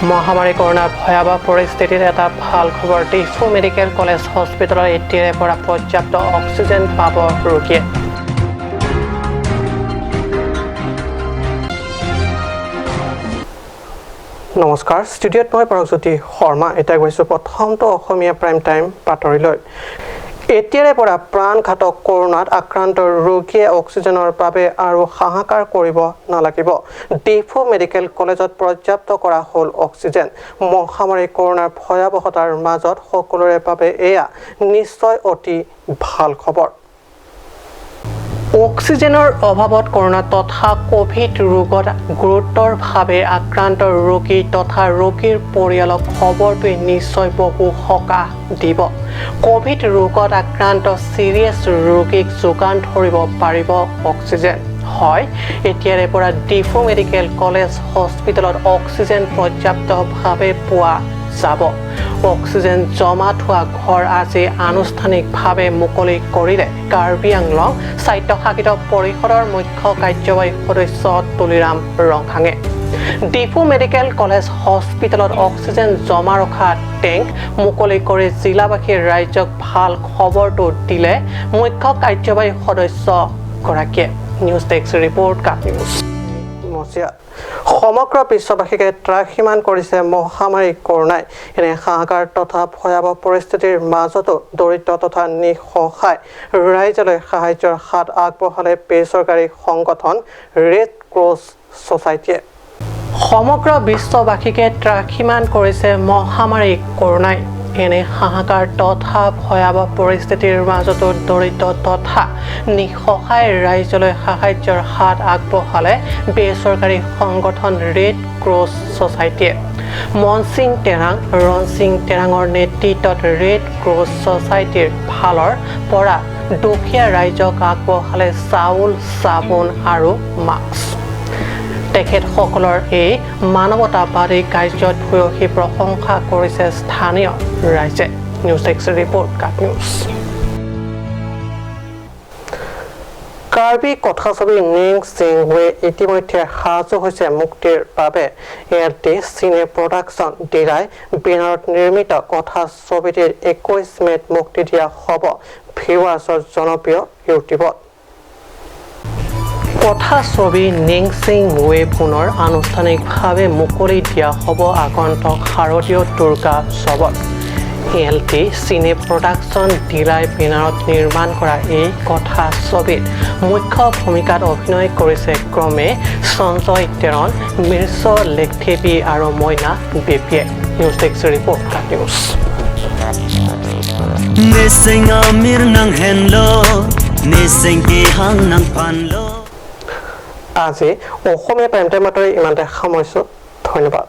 মহামাৰী কৰোণাৰ ভয়াৱহ পৰিস্থিতিত এটা ভাল খবৰ। ডিফু মেডিকেল কলেজ হস্পিটেলত এতিয়াৰে পৰা পৰ্যাপ্ত অক্সিজেন পাব ৰোগীয়ে। নমস্কাৰ, ষ্টুডিঅ'ত মই পৰকজ্যোতি শৰ্মা। এতিয়া গৈছোঁ প্ৰথমটো অসমীয়া প্ৰাইম টাইম বাতৰিলৈ। এতিয়াৰে পৰা প্ৰাণঘাতক কৰোণাত আক্ৰান্ত ৰোগীয়ে অক্সিজেনৰ বাবে আৰু হাহাকাৰ কৰিব নালাগিব। ডিফু মেডিকেল কলেজত পৰ্যাপ্ত কৰা হ'ল অক্সিজেন। মহামাৰী কৰোণাৰ ভয়াৱহতাৰ মাজত সকলোৰে বাবে এয়া নিশ্চয় অতি ভাল খবৰ। অক্সিজেনৰ অভাৱত কৰোণা তথা ক'ভিড ৰোগত গুৰুতৰভাৱে আক্ৰান্ত ৰোগী তথা ৰোগীৰ পৰিয়ালক খবৰটোৱে নিশ্চয় বহু সকাহ দিব। ক'ভিড ৰোগত আক্ৰান্ত ছিৰিয়াছ ৰোগীক যোগান ধৰিব পাৰিব অক্সিজেন। হয়, এতিয়াৰে পৰা ডিফু মেডিকেল কলেজ হস্পিটেলত অক্সিজেন পৰ্যাপ্তভাৱে পোৱা যাব। অক্সিজেন জমা থোৱা ঘৰ আজি আনুষ্ঠানিকভাৱে মুকলি কৰিলে কাৰ্বি আংলং স্বায়ত্তশাসিত পৰিষদৰ মুখ্য কাৰ্যবাহী সদস্য তুলিৰাম ৰংহাঙে। ডিফু মেডিকেল কলেজ হস্পিটেলত অক্সিজেন জমা ৰখা টেংক মুকলি কৰি জিলাবাসী ৰাইজক ভাল খবৰটো দিলে মুখ্য কাৰ্যবাহী সদস্যগৰাকীয়ে। নিউজ ডেস্ক ৰিপৰ্ট, কাপ নিউজ। সমগ্ৰ বিশ্ববাসীকে ত্ৰাসীমান কৰিছে মহামাৰী কৰোণাই। এনে হাহাকাৰ তথা ভয়াৱহ পৰিস্থিতিৰ মাজতো দৰিদ্ৰ তথা নিঃসহায় ৰাইজলৈ সাহায্যৰ হাত আগবঢ়ালে বেচৰকাৰী সংগঠন ৰেড ক্ৰছ ছ'চাইটিয়ে। সমগ্ৰ বিশ্ববাসীকে ত্ৰাসীমান কৰিছে মহামাৰী কৰোণাই। এনে হাহাকাৰ তথা ভয়াৱহ পৰিস্থিতিৰ মাজতো দৰিদ্ৰ তথা নিঃসহায় ৰাইজলৈ সাহায্যৰ হাত আগবঢ়ালে বেচৰকাৰী সংগঠন ৰেড ক্ৰছ ছ'চাইটিয়ে। মনসিং তেৰাং, ৰণসিং তেৰাঙৰ নেতৃত্বত ৰেড ক্ৰছ ছ'চাইটিৰ ফালৰ পৰা দুখীয়া ৰাইজক আগবঢ়ালে চাউল, চাবোন আৰু মাস্ক। তেখেতসকলৰ এই মানৱতাবাদী কাৰ্যত ভূয়সী প্ৰশংসা কৰিছে স্থানীয় ৰাইজে। নিউজ ডেস্ক ৰিপৰ্ট, কাপ নিউজ। কাৰ্বি কথাছবি নিং সিং ৱে ইতিমধ্যে সাজু হৈছে মুক্তিৰ বাবে। এল টি চিনে প্ৰডাকশ্যন ডিৰাই বেনাৰত নিৰ্মিত কথাছবিটিৰ 21 মে'ত মুক্তি দিয়া হ'ব ভিউৱাৰ্ছৰ জনপ্ৰিয় ইউটিউবত। কথাছবি নিং সিং ৱে পুনৰ আনুষ্ঠানিকভাৱে মুকলি দিয়া হ'ব আগন্তুক শাৰদীয় দুৰ্গা উৎসৱত। এল টি চিনে প্ৰডাকশ্যন ডিৰাই বেনাৰত নিৰ্মাণ কৰা এই কথাছবিত মুখ্য ভূমিকাত অভিনয় কৰিছে ক্ৰমে সঞ্জয় তেৰণ, মিৰ্চ লেখথেপী আৰু মইনা বেপীয়ে। নিউজ ডেস্ক ৰিপৰ্ট, কাপ নিউজ। আজি অসমীয়া প্ৰাইম টাইম বাতৰি ইমানতে সামৰিছোঁ। ধন্যবাদ।